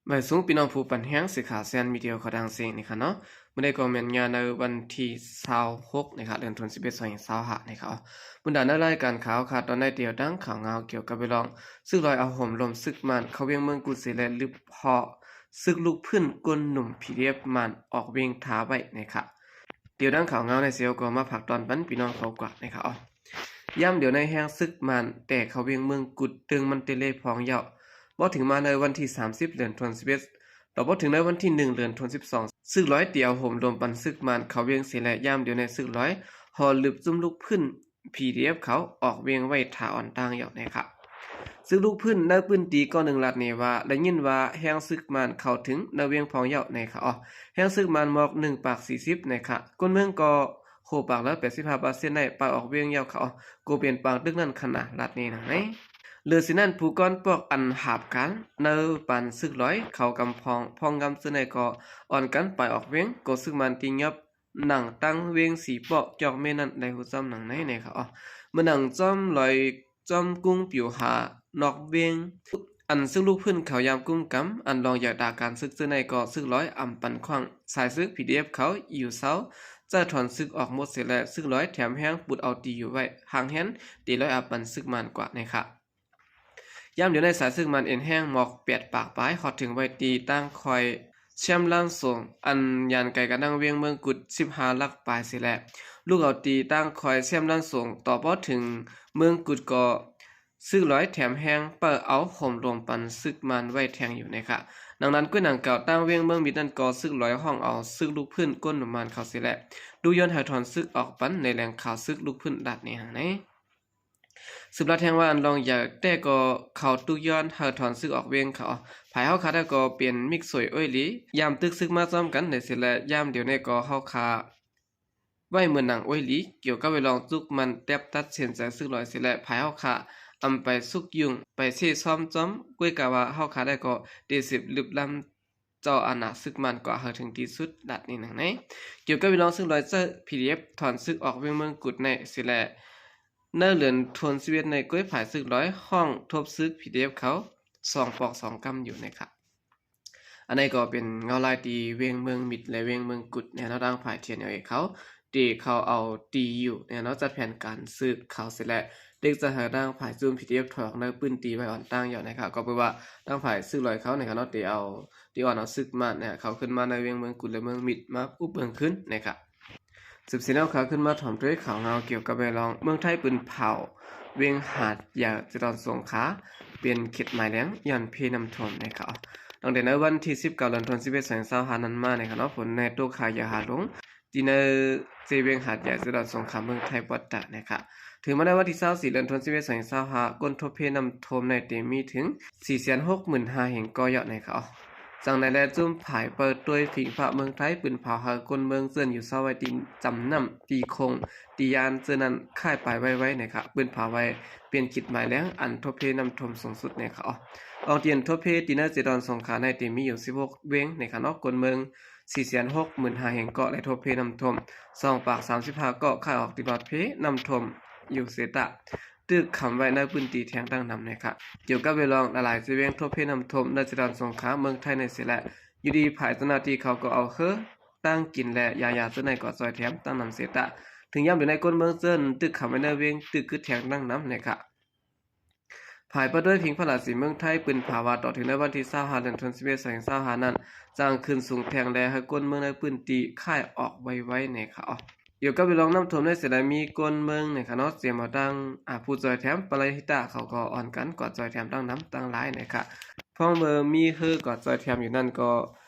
ໄຫວ້ສູງພີ່ນ້ອງຜູ້ປັນແຮງ ສື່ຂ່າວແຊນມີດີໂອຂອງຕ່າງເຊງນີ້ຄ່ະເນາະ. ມື້ນີ້ກໍແມ່ນຍາມໃນວັນທີຊາວຫົກນີ້ຄ່ະ ເດືອນທີສິບເອັດ ສອງພັນຊາວຫ້ານີ້ຄ່ະ. ບັນດາໃນລາຍການຂ່າວຄ່ະ ຕອນໃນດຽວຕັ້ງຂ່າວງາວກ່ຽວກັບເລື່ອງ ຊຶກລອຍເອົາໂຫມລົມຊຶກມ້ານເຂົ້າວຽງເມືອງກຸດເສແລະ ລຶບເພາະຊຶກລຸກຟື້ນ ກົ້ນໜຸ່ມ ພີດີເອັຟ ມ້ານອອກວຽງຖ້າໄວ້ນີ້ຄ່ະ. ດຽວຕັ້ງຂ່າວງາວໃນເຊວກໍມາຝາກຕອນປັນພີ່ນ້ອງເຂົາກວ່ານີ້ຄ່ະ. ຍາມດຽວໃນແຮງຊຶກມ້ານແຕ່ເຂົ້າວຽງເມືອງກຸດ ເຖິງມັນເຕເລພອງເຍົາ ບໍ່ເຖິງມາໃນວັນທີສາມສິບ ເດືອນທີສິບເອັດ ຕໍ່ບໍ່ເຖິງໃນວັນທີໜຶ່ງ ເດືອນທີສິບສອງ ຊຶກລອຍຕຽວໂຫມລົມປັນຊຶກມ້ານເຂົ້າວຽງເສແລະ ຍາມດຽວໃນຊຶກລອຍຫໍລຶບຈຸ້ມລຸກຟື້ນ ພີດີເອັຟ ເຂົາອອກວຽງໄວ້ຖ້າອ່ອນຕ່າງເຍົານີ້ຄ່ະ. ຊຶກລຸກຟື້ນໃນພື້ນທີ່ກ້ອນໜຶ່ງລັດນີ້ວ່າ ໄດ້ຍິນວ່າແຮງຊຶກມ້ານເຂົ້າເຖິງໃນວຽງພອງເຍົານີ້ຄ່ະ. ແຮງຊຶກມ້ານໝອກໜຶ່ງປາກສີ່ສິບນີ້ຄ່ະ ກົ້ນເມືອງກໍໂຄປາກແລ້ວ ແປດສິບຫ້າເປີເຊັນ ໄດ້ໄປອອກວຽງເຍົາເຂົາ ກໍເປັນປາງຕຶກນັ້ນຂະໜາດລັດນີ້ນະໄນ. ເຫຼືອຊິນັ້ນ ຜູ້ກ່ອນປອກອັນຫາບການໃນປານຊຶກລອຍເຂົ້າກຳພອງ ພອງງາມເຊິ່ງໃນກໍອ່ອນກັນໄປອອກວຽງ ກໍຊຶກມ້ານທີ່ຍອບ ໜັງຕັ້ງວຽງສີເປາະຈອກເມນັ້ນໄດ້ຮູ້ຊ້ຳໜັງໃນແນ່ຄ່ະ. ເມື່ອໜັງຈ້ອມລອຍຈ້ອມກຸ້ງປິວຫານອກວຽງ ອັນຊຶກລຸກຟື້ນເຂົາຍາມກຸ້ມກຳ ອັນລອງຢາກດາການຊຶກເຊິ່ງໃນກໍຊຶກລອຍອຳປັນຂວ້າງ ສາຍຊຶກ ພີດີເອັຟ ເຂົາຢູ່ເຊົາ ຈະຖອນຊຶກອອກໝົດເສແລະ ຊຶກລອຍແຖມແຮງປຸດເອົາຕີຢູ່ໄວ້ ຫາງແຮນຕີລອຍອຳປັນຊຶກມ້ານກວ່ານີ້ຄ່ະ. ຍາມດຽວໃນສາຍຊຶກມ້ານເອັນແຮງໝອກແປດປາກປາຍ ຮອດເຖິງໄວ້ຕີຕັ້ງຄອຍແຊມລານສົງ ອັນຍານໄກກະນັ່ງວຽງເມືອງກຸດສິບຫ້າຫຼັກປາຍເສແລະ ລຸກເອົາຕີຕັ້ງຄອຍແຊມລານສົງ ຕໍ່ບໍ່ເຖິງເມືອງກຸດກໍຊຶກລອຍແຖມແຮງເປີເອົາໂຫມລົມປັນຊຶກມ້ານໄວ້ແທງຢູ່ນີ້ຄ່ະ. ດັ່ງນັ້ນ ກ້ວຍໜັງກ່າວ ຕັ້ງວຽງເມືອງມິດນັ້ນກໍຊຶກລອຍຫ້ອງເອົາຊຶກລຸກຟື້ນ ກົ້ນໜຸ່ມມ້ານເຂົາເສແລະ ດຸຍ້ອນໃຫ້ຖອນຊຶກອອກປັນໃນແຫຼ່ງຂ່າວຊຶກລຸກຟື້ນລັດນີ້ຫັ້ນໃນ. ສືບລາດແທງວ່າ ອັນລອງຢາກແຕ່ກໍເຂົາຕຸກຍ້ອນໃຫ້ຖອນຊຶກອອກວຽງເຂົາ ພາຍເຮົາຂ້າໄດ້ກໍເປັນມິກສວຍໂອ້ຍຫຼີ ຍາມຕຶກຊຶກມາພ້ອມກັນໃນເສແລະ ຍາມດຽວໃນກໍເຮົາຂ້າໄວ້ເໝືອນໜັງໂອ້ຍຫຼີ ກ່ຽວກັບໄວລອງຈຸກມັນແຕັບຕັດເສັ້ນໃຈຊຶກລອຍເສແລະ ພາຍເຮົາຂ້າອຳໄປຊຸກຍູ້ໄປເຊຊ້ອມຈ້ອມ ກ້ວຍກາວ່າເຮົາຂ້າໄດ້ກໍເດຊິບລຶບລ້ຳ ເຈົ້າອານາຊຶກມ້ານກວ່າໃຫ້ເຖິງທີ່ສຸດ ດັດນີ້ໜັງໃນ. ກ່ຽວກັບວິລອງຊຶກລອຍເຈົ້າ ພີດີເອັຟ ຖອນຊຶກອອກວຽງເມືອງກຸດໃນເສແລະ ໃນເດືອນທວນຊີວິດໃນກ້ວຍຜາຍຊຶກລອຍຫ້ອງທົບຊຶກ ພີດີເອັຟ ເຂົາສອງປອກສອງກຳຢູ່ໃນຂະ ອັນໃນກໍເປັນເງົາລາຍທີ່ວຽງເມືອງມິດ ແລະ ວຽງເມືອງກຸດແນວທາງຝ່າຍ ທີເອັນແອລເອ ເຂົາ ທີ່ເຂົາເອົາຕີຢູ່ແນວເນາະ ຈັດແຜນການຊຶກເຂົາເສແລະ ເດັກຈະໃຫ້ທາງຝ່າຍຊຸມ ພີດີເອັຟ ຖອຍອອກໃນພື້ນທີ່ໄວ້ອ່ອນຕັ້ງຢູ່ໃນຂະ ກໍເພາະວ່າທາງຝ່າຍຊຶກລອຍເຂົາໃນຂະເນາະ ທີ່ເອົາ ທີ່ອ່ອນເອົາຊຶກມານ ເຂົາຂຶ້ນມາໃນວຽງເມືອງກຸດ ແລະ ເມືອງມິດ ມາອຸບເບິ່ງຄືນໃນຂະ. ສືບເສຍແນວຂ່າວຂຶ້ນມາຖອມດ້ວຍຂ່າວງາວກ່ຽວກັບແວດລ້ອມ ເມືອງໄທປືນເຜົາວຽງຫາດໃຫຍ່ ຈະດອນສົງຂາ ເປັນເຂດໝາຍແດງ ຍ້ອນເພນ້ຳຖ້ວມໃນຂະ. ຕັ້ງແຕ່ໃນວັນທີສິບເກົ້າ ເດືອນທວນຊີວິດ ສອງພັນຊາວຫ້ານັ້ນມາໃນຂະເນາະ ຝົນໃນຕົກຂາຍາຫາລົງ ທີ່ໃນເຊວຽງຫາດໃຫຍ່ ຈະດອນສົງຂາ ເມືອງໄທປອດຕະໃນຂະ. ເຖິງມາໃນວັນທີຊາວສີ່ ເດືອນທວນຊີວິດ ສອງພັນຊາວຫ້າ ກົ້ນທົບເພນ້ຳຖ້ວມໃນເຕມີເຖິງ ສີ່ແສນຫົກໝື່ນຫ້າເຮັກຕາເຍາະໃນຂະ. ຈັ່ງໃດແລະ ຈຸ້ມຜາຍເປີດໂຕຍຜິງຟ້າເມືອງໄທ ປືນເຜົາໃຫ້ຄົນເມືອງເຊິ່ງຢູ່ເຊົາໄວ້ທີ່ຈຳນ້ຳ ທີ່ຄົງ ທີ່ຍານເຊິ່ງນັ້ນ ຄ້າຍໄປໄວໆໃນຂະ ປືນເຜົາໄວ້ ເປັນຂີດໝາຍແດງ ອັນທົບເພນ້ຳຖ້ວມສູງສຸດໃນຂະ. ອອກຕຽນທົບເພ ທີ່ໃນເຊດອນສົງຂາໃນເຕມີຢູ່ສິບຫົກເວງໃນຂະເນາະ ຄົນເມືອງ ສີ່ແສນຫົກໝື່ນຫ້າເຮັກຕາ ແລະ ທົບເພນ້ຳຖ້ວມ ສອງປາກສາມສິບຫ້າເກາະ ຄ້າຍອອກຕິດລອດເພນ້ຳຖ້ວມຢູ່ເສຕະ ຖືກຂັງໄວ້ໃນພື້ນທີ່ແທງຕັ້ງນຳໃນຂະ. ກ່ຽວກັບເວລອງຫຼາຍໆເຊວຽງທົບເພນ້ຳຖ້ວມໃນເຊດອນສົງຂາເມືອງໄທໃນເສແລະ ຢູ່ດີພາຍເຈົ້າໜ້າທີ່ເຂົາກໍເອົາເຮີ ຕັ້ງກິນ ແລະ ຢາຢາເຈົ້າໃນກໍຊ່ອຍແຖມຕັ້ງນຳເສຕະ ເຖິງຍາມດຽວໃນຄົນເມືອງເຊິ່ງຖືກຂັງໄວ້ໃນເວງ ຖືກກຶດແທງຕັ້ງນຳໃນຂະ. ພາຍປະໂດຍພິງພະລາສີເມືອງໄທ ປືນເຜົາວ່າ ຕໍ່ເຖິງໃນວັນທີຊາວຫ້າ ເດືອນທວນສິບເອັດ ສອງພັນຊາວຫ້ານັ້ນ ຈະຂຶ້ນສູງແທງ ແລະ ໃຫ້ຄົນເມືອງໃນພື້ນທີ່ຄ້າຍອອກໄວໆໃນຂະ. ກ່ຽວກັບເລື່ອງນ້ຳຖ້ວມໃນເສແລະ ມີຄົນເມືອງໃນຂະເນາະ ເຕຣຍມມາຕັ້ງ ອາ ຜູ້ຊ່ອຍແຖມ ປະລະຫິຕະ ເຂົາກໍອ່ອນກັນກວາດຊ່ອຍແຖມຕັ້ງນຳຕັ້ງຫຼາຍໃນຂະ. ພ້ອມເມື່ອມີເຮືອກວາດຊ່ອຍແຖມຢູ່ນັ້ນກໍ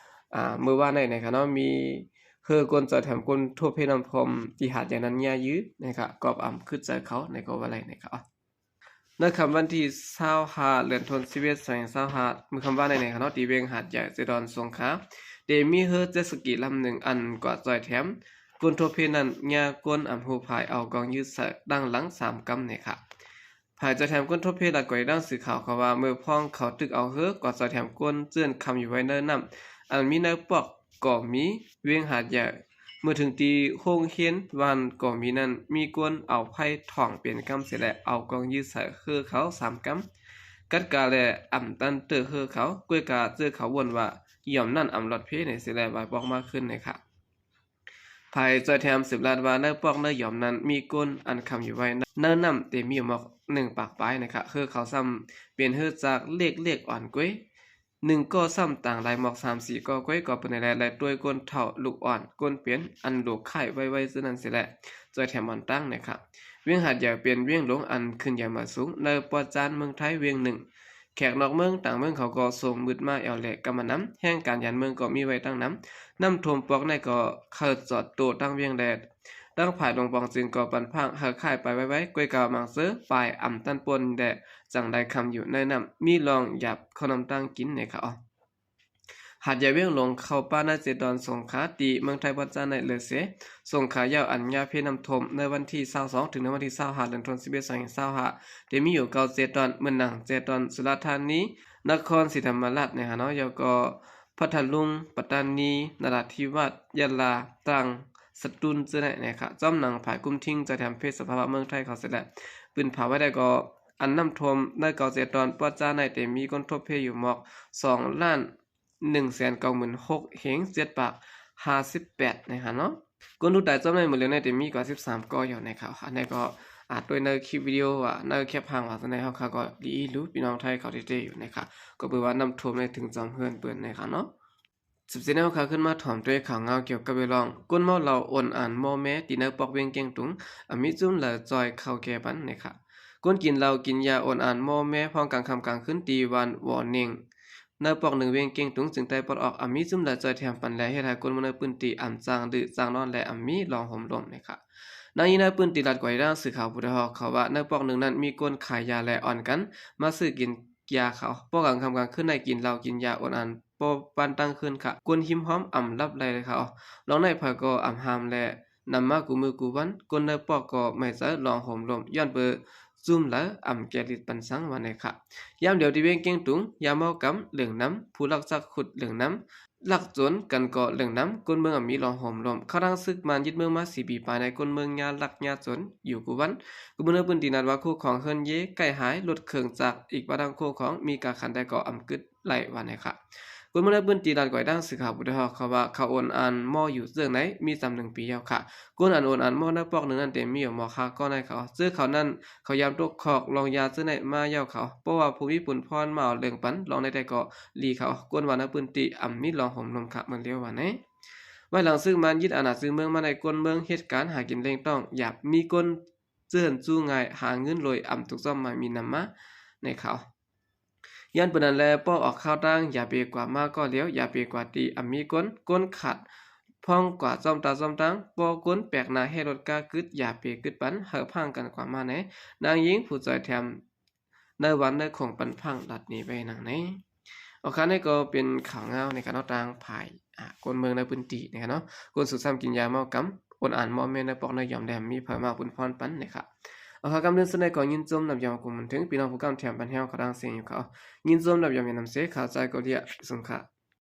ອາ ເມື່ອວານໃນໃນຂະເນາະ ມີເຮືອຄົນຊ່ອຍແຖມຄົນທົບເພນ້ຳຖ້ວມທີ່ຫາດໃຫຍ່ນັ້ນຍາວຢືນໃນຂະ ກອບອຳຄຶດໃຈເຂົາໃນກໍວ່າໄດ້ໃນຂະ. ໃນຄ່ຳວັນທີຊາວຫ້າ ເດືອນທວນຊີວິດ ສອງພັນຊາວຫ້າ ມື້ຄ່ຳວານໃນໃນຂະເນາະ ທີ່ວຽງຫາດໃຫຍ່ ເຊດອນສົງຂາ ເຕມີເຮືອເຈັດສະກີລຳໜຶ່ງ ອັນກວາດຊ່ອຍແຖມ ກົ້ນທົບເພນັ້ນ ຍາກົ້ນອຳຮູພາຍເອົາກອງຍືດໃສ່ດັ່ງຫຼັງສາມກຳໃນຂະ. ພາຍຈອຍແຖມກົ້ນທົບເພລະກໍໄດ້ດັ່ງສື່ຂ່າວເຂົາວ່າ ເມື່ອພ້ອງເຂົາຕຶກເອົາເຮືອກວາດຈອຍແຖມກົ້ນເຈື່ອນຄຳຢູ່ໄວ້ໃນນ້ຳ ອັນມີໃນປອກ ກໍມີວຽງຫາດໃຫຍ່. ເມື່ອເຖິງທີ່ໂຮງຮຽນບ້ານກໍມີນັ້ນ ມີກົ້ນເອົາໄພ້ຖອງເປັນກຳເສແລະ ເອົາກອງຍືດໃສ່ເຮືອເຂົາສາມກຳ. ກັດກາແລອຳຕັນເຕີເຮີເຂົາ, ກວຍກາເຈີເຂົາວົນວ່າ ຢອມນັ້ນອຳລອດເພ ໃນຊິແລວາຍປອກມາຂຶ້ນໃນຂະ. ຝ່າຍຈອຍແຖມສືບລາດວ່າ ໃນປອກໃນຢອມນັ້ນ ມີກົ້ນອັນຄຳຢູ່ໄວ້ໃນນ້ຳ ເຕັມມີໝອກໜຶ່ງປາກປາຍໃນຂະ. ເຮີເຂົາຊ້ຳເປັນເຮີຈາກເລັກໆອ່ອນກວຍ ໜຶ່ງກໍຊ້ຳຕ່າງຫຼາຍໝອກສາມສີ່ກໍກວຍ ກໍເປັນແລະ ລະຕວຍກົ້ນເຖົ້າລູກອ່ອນ ກົ້ນເປັນອັນລູກຄ້າຍໄວໆ ເຊັ່ນນັ້ນຊິແລ ຈອຍແຖມອ່ອນຕັ້ງໃນຂະ. ວຽງຫາດໃຫຍ່ເປັນວຽງຫຼວງອັນຂຶ້ນໃຫຍ່ມາສູງ ໃນປອດຈານເມືອງໄທວຽງໜຶ່ງ. ແຂກນອກເມືອງຕ່າງເມືອງເຂົາກໍສົ່ງມືດມາແອວແລກຳມານຳ, ແຮງການຍານເມືອງກໍມີໄວ້ຕັ້ງນຳ. ນ້ຳຖ້ວມປອກໃນກໍເຂົ້າຈອດໂຕຕັ້ງວຽງແລ ທາງຝ່າຍຫຼວງປອງຈຶ່ງກໍປັນພາງໃຫ້ຄ້າຍໄປໄວໆ, ກວຍກາມັງເຊີປາຍອຳຕັນປົນແລ ຈັ່ງໄດ້ຄຳຢູ່ໃນນ້ຳ ມີລອງຢາບເຂົ້ານ້ຳຕັ້ງກິນໃນຂະ. ຫາດໃຫຍ່ວຽງຫຼວງເຂົ້າປາໃນເຈັດດອນສົງຂາ ທີ່ເມືອງໄທວັດຈາໃນເລີເຊ ສົງຂາຍາວອັນຍາເພນ້ຳຖ້ວມ ໃນວັນທີຊາວສອງ ເຖິງໃນວັນທີຊາວຫ້າ ເດືອນທັນວາ ປີສອງພັນຊາວຫ້າ ໄດ້ມີຢູ່ເກົ້າເຈັດດອນ, ເໝືອນໜັງເຈັດດອນ ສຸລາທານີ, ນະຄອນສີທຳມະລາດໃນຫາເນາະ, ແລ້ວກໍພັດທະລຸງ, ປັດຕານີ, ນະຣາທິວາດ, ຍະລາ, ຕຣາງ, ສະຕູນ ເຈົ້າໃນໃນຂະ. ຈ້ອມໜັງຝ່າຍກຸ່ມທິງຈະແຖມເພສະພາວະເມືອງໄທເຂົາເສຍແລ້ວ ປືນຜາໄວ້ໄດ້ກໍ ອັນນ້ຳຖ້ວມໃນເກົ້າເຈັດດອນປອດຈາໃນ ແຕ່ມີກົ້ນທົບເພຢູ່ໝອກສອງລ້ານໜຶ່ງແສນເກົ້າໝື່ນຫົກເຮງເຈັດປາກຫ້າສິບແປດໃນຫັ້ນເນາະ. ກົ້ນທຸກຕາຍຈອມໃນມື້ເລີວໃນ ແຕ່ມີກວ່າສິບສາມກໍຢູ່ໃນຂ່າວ. ອັນນີ້ກໍອາດດ້ວຍໃນຄລິບວິດີໂອວ່າ ໃນແຄບຫາງວ່າຈັ່ງໃດ ເຮົາຂ້າກໍດີຮູ້ພີ່ນ້ອງໄທເຂົາເຕໆຢູ່ໃນຂ່າວ ກໍເປີວ່ານ້ຳຖ້ວມໃນເຖິງຈອມເຮືອນເພິ່ນໃນຂ່າວເນາະ. ສິບເຈັດແນວ ເຮົາຂ້າຂຶ້ນມາຖອມດ້ວຍຂ່າວງາວກ່ຽວກັບເລື່ອງ ກົ້ນເມົາເຫຼົ້າໂອນອານມໍແມ່ ທີ່ໃນປອກວຽງກຽງຕຸງ ອາມີຈຸ້ມລາວຈ່ອຍເຂົ້າແກ່ປັນໃນຂ່າວ. ກົ້ນກິນເຫຼົ້າກິນຢາໂອນອານມໍແມ່ ພ້ອມກາງຄ່ຳກາງຄືນ ທີ່ບ້ານວໍເນັງ ໃນປອກໜຶ່ງວຽງກຽງຕຸງ ເຊິ່ງໃຕ້ປອດອອກ ອາມີຈຸ້ມລາວຈ່ອຍແຖມປັນ ແລະ ເຮັດໃຫ້ກົ້ນເມືອງໃນພື້ນທີ່ອຳຈ້າງດື້ຈ້າງນອນ ແລະ ອາມີລອງໂຫມລົມໃນຂ່າວ. ນາງຍິງໃນພື້ນທີ່ລາດກວາຍດ້າງສື່ຂ່າວຜູ້ໄດ້ຮອດເຂົາວ່າ ໃນປອກໜຶ່ງນັ້ນ ມີກົ້ນຂາຍຢາ ແລະ ອ່ອນກັນມາຊື້ກິນ ຢາເຂົາ. ພວກກາງຄ່ຳກາງຄືນໃນກິນເຫຼົ້າກິນຢາ ໂອນອານບໍ່ປານຕັ້ງຄືນຂະ. ກົ້ນຫິມຫອມອຳລັບໄລ່ເຂົາ. ລອງໃນໃຜກໍອຳຫ້າມ ແລະ ນຳມາກູມື້ກູວັນ. ກົ້ນໃນປອກກໍໄມ່ໃຈລອງໂຫມລົມ ຍ້ອນເບີຈຸ້ມລາວອຳແກ່ລິດປັນສັງວ່າໃນຂະ. ຍາມດຽວທີ່ວຽງກຽງຕຸງ ຢາເມົາກຳເຫຼືອງນຳ, ຜູ້ລັກຈັກຂຸດເຫຼືອງນຳ, ລັກຈົນກັນກໍເລື່ອງນຳ, ກົ້ນເມືອງອາມີລອງໂຫມລົມ. ເຂົ້າທາງສຶກມານຍຶດເມືອງມາສີ່ປີປາຍໃນ ກົ້ນເມືອງຍາລັກຍາຈົນຢູ່ກູວັນ. ກູເມືອງໃນພື້ນທີ່ນັດວ່າ ຄູ່ຄອງເຮືອນເຢ ໄກ່ຫາຍ, ລົດເຄື່ອງຈັກ ອີກວ່າທັງຄູ່ຄອງ ມີກາຂັນໄດ້ກໍອຳກຶດໄລ່ວ່າໃນຂະ. ກົ້ນເມືອງໃນພື້ນທີ່ລາດກວາຍດ້າງ ສື່ຂ່າວຜູ້ໄດ້ຮອດເຂົາວ່າ ເຂົາໂອນອານມໍຢູ່ເບື້ອງໃນ ມີຈຳໜຶ່ງປີແລ້ວຂະ. ກົ້ນອັນໂອນອານມໍໃນປອກໜຶ່ງນັ້ນ ແຕ່ມີຢູ່ໝໍກຫ້າກໍໃນຂະ. ເຈີເຂົານັ້ນ ເຂົາຍາມຕົກຄອກລອງຢາເຈີໃນມາຢາວເຂົາ. ເພາະວ່າຜູ້ມີບຸນພອນມາເອົາເລື່ອງປັນ ລອງໃນແຕ່ກໍ ລີເຂົາ. ກ້ນວ່າໃນພື້ນທີ່ອຳມີລອງໂຮມລົມຂະເມື່ອລຽວວ່າໃນ. ໄວ້ຫຼັງຊຶກມານຍຶດອານາຈື່ເມືອງມາໃນ ກົ້ນເມືອງເຮັດການຫາກິນເລັ່ງຕ້ອງ ຢາກມີກົ້ນເຈື່ອນຈູ່ງ່າຍ ຫາເງິນໂດຍອຳທຸກຊອກມາມີນຳມາໃນເຂົາ. ຍ້ອນເປັນນັ້ນແລ ປ້ອອກຂ່າວຕ່າງ ຢ່າເປກວ່າມາກໍຫຼຽວ ຢ່າເປກວ່າຕີອຳມີກົ້ນ ກົ້ນຂາດ ພ້ອງກວ່າຊອມຕາຊອມຕາງ ປ້ອກົ້ນແປກໜ້າແຮ່ລົດກາກຶດ ຢ່າເປກຶດປັນ ເຮີບຮ່າງກັນກວ່າມາໃນ. ນາງຍິງຜູ້ຈອຍແຖມ ໃນວັນໃນຂອງປັນພັງລັດນີ້ໄວ້ນາງໃນ. ເອົາ ຄາວນີ້ກໍເປັນຂ່າວງາວໃນການເອົາຕ່າງຝ່າຍ ອາ ຄົນເມືອງໃນພື້ນທີ່ນະຄະເນາະ ຄົນສຸດຊ້ຳກິນຢາເມົາກຳ ໂອນອານມໍແມ່ໃນປອກໃນຢອມແດມ ມີເຜີມາບຸນພອນປັນນະຄະ. ເອົາ ຄາວກຳເລື່ອງເຊັ່ນໃດກໍຍິນຊົມນຳຢອງຂອບຄຸນເຖິງພີ່ນ້ອງຜູ້ກຳແຖມປັນແຮວຂອງທາງເສຍງຢູ່ເຂົາ ຍິນຊົມນຳຢອງນຳເສ ຂ່າວໃຈກໍເລຍ ສົງຄະ.